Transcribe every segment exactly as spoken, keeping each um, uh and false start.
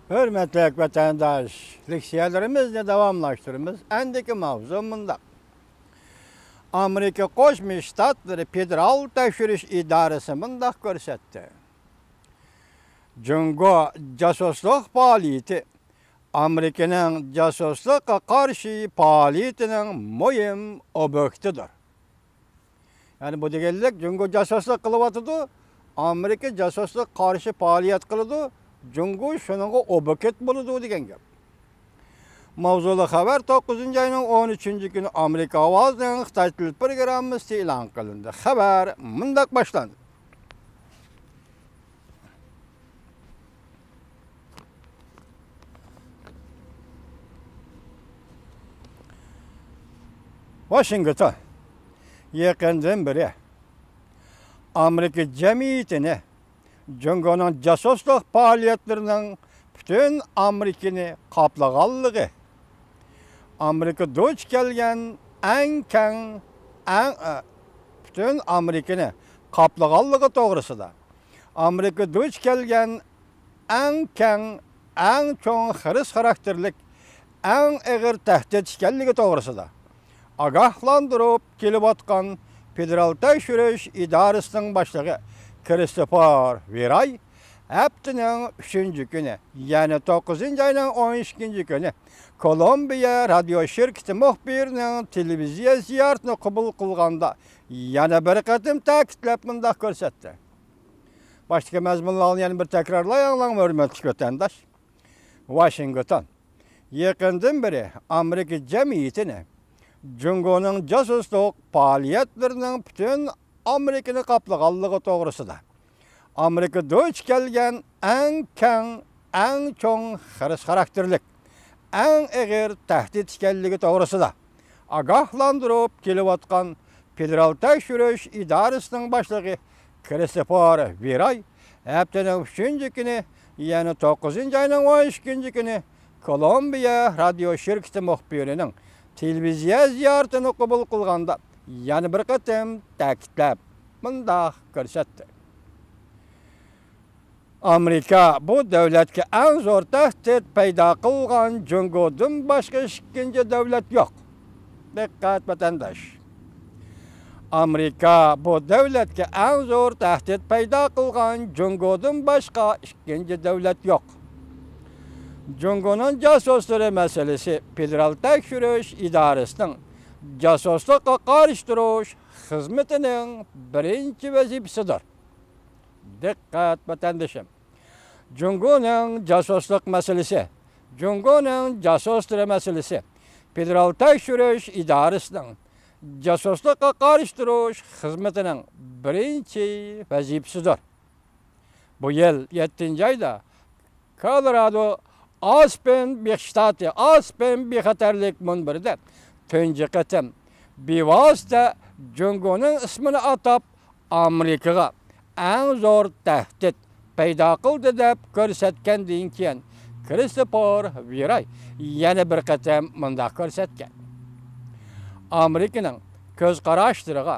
ھۆرمەتلىك ۋەتەنداش، لېكسىيەلىرىمىزنى داۋاملاشتۇرىمىز. ئەندىكى ماۋزۇ مۇنداق. ئامېرىكا قوشما شتاتلىرى فېدېرال تەكشۈرۈش ئىدارىسى مۇنداق كۆرسەتتى. جۇڭگو جاسۇسلۇق پائالىيىتى ئامېرىكىنىڭ جاسۇسلۇققا قارشى پائالىيىتىنىڭ مۇھىم ئوبيېكتىدۇر. يەنى بۇ دېگەنلىك، جۇڭگو جاسۇسلۇق قىلىۋاتىدۇ، ئامېرىكا جاسۇسلۇققا قارشى پائالىيەت قىلىدۇ، جۇڭگو شۇنىڭغا ئوبيېكت بولىدۇ دېگەن گەپ. ماۋزۇلۇق خەۋەر توققۇزىنچى ئاينىڭ ئون ئۈچىنچى كۈنى ئامېرىكا ئاۋازىنىڭ خىتاي تىل پروگراممىسىدا ئېلان قىلىندى. خەۋەر مۇنداق باشلاندى. ۋاشىنگتون. يېقىندىن بېرى ئامېرىكا جەمئىيىتىنى جۇڭگونىڭ جاسۇسلۇق پائالىيەتلىرىنىڭ پۈتۈن ئامېرىكىنى قاپلىغانلىقى، ئامېرىكا دۇچ كەلگەن ئەڭ كەڭ، ئەڭ، ئە، پۈتۈن ئامېرىكىنى قاپلىغانلىقى توغرىسىدا، ئامېرىكا دۇچ كەلگەن ئەڭ كەڭ، ئەڭ چوڭ خىرىس خاراكتېرلىك، ئەڭ ئېغىر تەھدىت ئىكەنلىكى توغرىسىدا ئاگاھلاندۇرۇپ كېلىۋاتقان فېدېرال تەكشۈرۈش ئىدارىسىنىڭ باشلىقى كىرىستوفېر ۋېراي ھەپتىنىڭ ئۈچىنچى كۈنى، يەنى توققۇزىنچى ئاينىڭ ئون ئىككىنچى كۈنى كولومبىيە رادىيو شىركىتى مۇخبىرىنىڭ تېلېۋىزىيە زىيارىتىنى قوبۇل قىلغاندا يەنە بىر قېتىم تەكىتلەپ مۇنداق كۆرسەتتى. باشتىكى مەزمۇنلارنى يەنە بىر تەكرارلاياڭلار، ھۆرمەتلىك ۋەتەنداش. ۋاشىنگتون. يېقىندىن بېرى ئامېرىكا جەمئىيىتىنى جۇڭگونىڭ جاسۇسلۇق پائالىيەتلىرىنىڭ پۈتۈن ئامېرىكىنى قاپلىغانلىقى توغرىسىدا، ئامېرىكا دۇچ كەلگەن ئەڭ كەڭ، ئەڭ چوڭ خىرىس خاراكتېرلىك، ئەڭ ئېغىر تەھدىت ئىكەنلىكى توغرىسىدا ئاگاھلاندۇرۇپ كېلىۋاتقان فېدېرال تەكشۈرۈش ئىدارىسىنىڭ باشلىقى كىرىستوفېر ۋېراي ھەپتىنىڭ ئۈچىنچى كۈنى، يەنى توققۇزىنچى ئاينىڭ ئون ئىككىنچى كۈنى كولومبىيە رادىيو شىركىتى مۇخبىرىنىڭ تېلېۋىزىيە زىيارىتىنى قوبۇل قىلغاندا يەنە بىر قېتىم تەكىتلەپ مۇنداق كۆرسەتتى. ئامېرىكا بۇ دۆلەتكە ئەڭ زور تەھدىت پەيدا قىلغان جۇڭگودىن باشقا ئىككىنچى دۆلەت يوق. دىققەت، ۋەتەنداش! ئامېرىكا بۇ دۆلەتكە ئەڭ زور تەھدىت پەيدا قىلغان جۇڭگودىن باشقا ئىككىنچى دۆلەت يوق. جۇڭگونىڭ جاسۇسلىرى مەسىلىسى فېدېرال تەكشۈرۈش ئىدارىسىنىڭ جاسۇسلۇققا قارشى تۇرۇش خىزمىتىنىڭ بىرىنچى ۋەزىپىسىدۇر. دىققەت، ۋەتەندىشىم! جۇڭگونىڭ جاسۇسلۇق مەسىلىسى، جۇڭگونىڭ جاسۇسلىرى مەسىلىسى فېدېرال تەكشۈرۈش ئىدارىسىنىڭ جاسۇسلۇققا قارشى تۇرۇش خىزمىتىنىڭ بىرىنچى ۋەزىپىسىدۇر. بۇ يىل يەتتىنچى ئايدا كولورادو ئاسپېن بىخ شتاتى، ئاسپېن بىخەتەرلىك مۇنبىرىدە تۇنجى قېتىم بىۋاسىتە جۇڭگونىڭ ئىسمىنى ئاتاپ، ئامېرىكىغا ئەڭ زور تەھدىت پەيدا قىلدى دەپ كۆرسەتكەندىن كېيىن، كىرىستوفېر ۋېراي يەنە بىر قېتىم مۇنداق كۆرسەتكەن. ئامېرىكىنىڭ كۆز قاراشلىرىغا،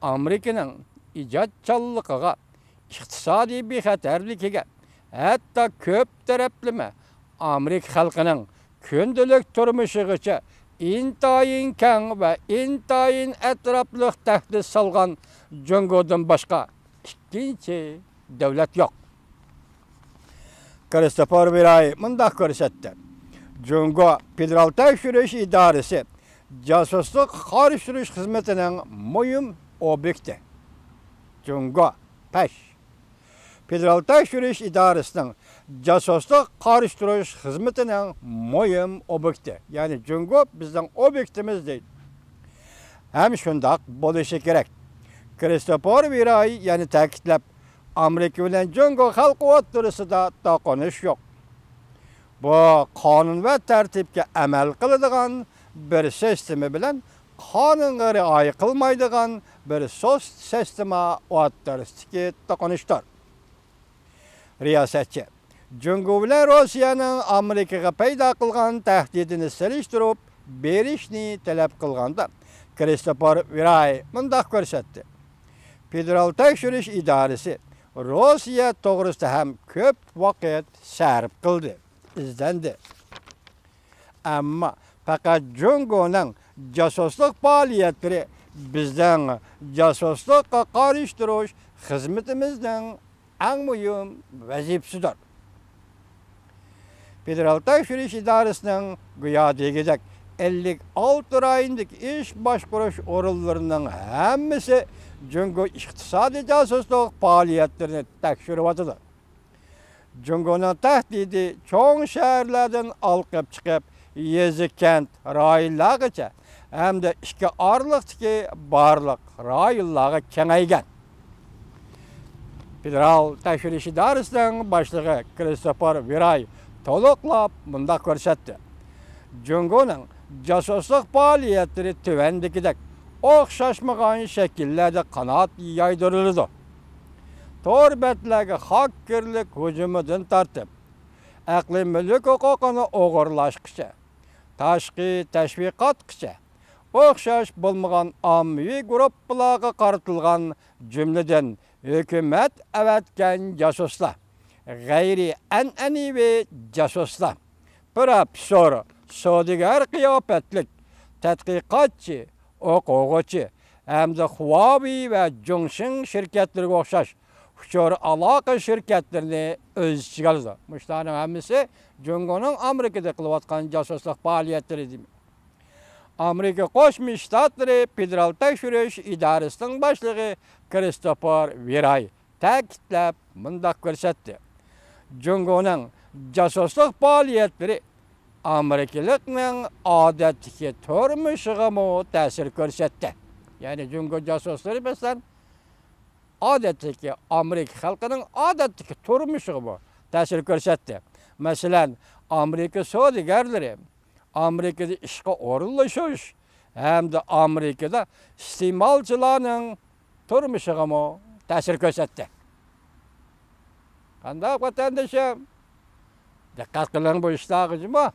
ئامېرىكىنىڭ ئىجادچانلىقىغا، ئىقتىسادىي بىخەتەرلىكىگە، ھەتتا كۆپ تەرەپلىمە ئامېرىكا خەلقىنىڭ كۈندىلىك تۇرمۇشىغىچە ئىنتايىن كەڭ ۋە ئىنتايىن ئەتراپلىق تەھدىت سالغان جۇڭگودىن باشقا ئىككىنچى دۆلەت يوق. كىرىستوفېر ۋېراي مۇنداق كۆرسەتتى: جۇڭگو فېدېرال تەكشۈرۈش ئىدارىسى جاسۇسلۇق قارشى تۇرۇش خىزمىتىنىڭ مۇھىم ئوبيېكتى. جۇڭگو پەش. فېدېرال تەكشۈرۈش ئىدارىسىنىڭ جاسۇسلۇق قارشى تۇرۇش خىزمىتىنىڭ مۇھىم ئوبيېكتى، يەنى جۇڭگو بىزنىڭ ئوبيېكتىمىز دەيدۇ. ھەم شۇنداق بولۇشى كېرەك. كىرىستوفېر ۋېراي يەنە تەكىتلەپ، ئامېرىكا بىلەن جۇڭگو خەلقى ئوتتۇرىسىدا توقۇنۇش يوق. بۇ قانۇن ۋە تەرتىپكە ئەمەل قىلىدىغان بىر سىستېما بىلەن قانۇنغا رىئايە قىلمايدىغان بىر سوست سىستېما ئوتتۇرىسىدىكى توقۇنۇشتۇر. رىياسەتچى جۇڭگو بىلەن روسىيەنىڭ ئامېرىكىغا پەيدا قىلغان تەھدىتىنى سېلىشتۇرۇپ بېرىشنى تەلەپ قىلغاندا، كىرىستوفېر ۋېراي مۇنداق كۆرسەتتى: فېدېرال تەكشۈرۈش ئىدارىسى روسىيە توغرىسىدا ھەم كۆپ ۋاقىت سەرپ قىلدى، ئىزدەندى. ئەمما پەقەت جۇڭگونىڭ جاسۇسلۇق پائالىيەتلىرى بىزنىڭ جاسۇسلۇققا قارشى تۇرۇش خىزمىتىمىزنىڭ ئەڭ مۇھىم ۋەزىپىسىدۇر. فېدېرال تەكشۈرۈش ئىدارىسىنىڭ گويا دېگۈدەك ئەللىك ئالتە رايوندىكى ئىش باشقۇرۇش ئورۇنلىرىنىڭ ھەممىسى جۇڭگو ئىقتىسادىي جاسۇسلۇق پائالىيەتلىرىنى تەكشۈرۈۋاتىدۇ. جۇڭگونىڭ تەھدىتى چوڭ شەھەرلەردىن ئالقىپ چىقىپ، يېزا، كەنت، رايونلارغىچە ھەمدە ئىككى ئارىلىقتىكى بارلىق رايونلارغا كېڭەيگەن. فېدېرال تەكشۈرۈش ئىدارىسىنىڭ باشلىقى كىرىستوفېر ۋېراي تولۇقلاپ مۇنداق كۆرسەتتى: جۇڭگونىڭ جاسۇسلۇق پائالىيەتلىرى تۆۋەندىكىدەك ئوخشاشمىغان شەكىللەردە قانات يايدۇرۇلىدۇ. تور بەتلەرگە خاككېرلىك ھۇجۇمىدىن تارتىپ، ئەقلىي مۈلۈك ھوقۇقىنى ئوغرىلاشقىچە، تاشقى تەشۋىقاتقىچە، ئوخشاش بولمىغان ئاممىۋى گۇرۇپپىلارغا قارىتىلغان، جۈملىدىن ھۆكۈمەت ئەۋەتكەن جاسۇسلار، غەيرىي ئەنئەنىۋى جاسۇسلار، پىروفېسسور، سودىگەر قىياپەتلىك، تەتقىقاتچى، ئوقۇغۇچى ھەمدە خۇاۋېي ۋە جۇڭشىڭ شىركەتلىرىگە ئوخشاش ئۇچۇر ئالاقە شىركەتلىرىنى ئۆز ئىچىگە ئالىدۇ. مۇشۇلارنىڭ ھەممىسى جۇڭگونىڭ ئامېرىكىدا قىلىۋاتقان جاسۇسلۇق پائالىيەتلىرى. ئامېرىكا قوشما شتاتلىرى فېدېرال تەكشۈرۈش ئىدارىسىنىڭ باشلىقى كىرىستوفېر ۋېراي تەكىتلەپ مۇنداق كۆرسەتتى: جۇڭگونىڭ جاسۇسلۇق پائالىيەتلىرى ئامېرىكىلىقنىڭ ئادەتتىكى تۇرمۇشىغىمۇ تەسىر كۆرسەتتى. يەنى جۇڭگو جاسۇسلىرى، مەسىلەن، ئادەتتىكى ئامېرىكا خەلقىنىڭ ئادەتتىكى تۇرمۇشىغىمۇ تەسىر كۆرسەتتى. مەسىلەن، ئامېرىكا سودىگەرلىرى ئامېرىكىدا ئىشقا ئورۇنلىشىش ھەمدە ئامېرىكىدا ئىستېمالچىلارنىڭ تۇرمۇشىغىمۇ تەسىر كۆرسەتتى. قانداق، ۋەتەندىشىم؟ دىققەت قىلىڭ بۇ ئىشلارغا جۇمۇ.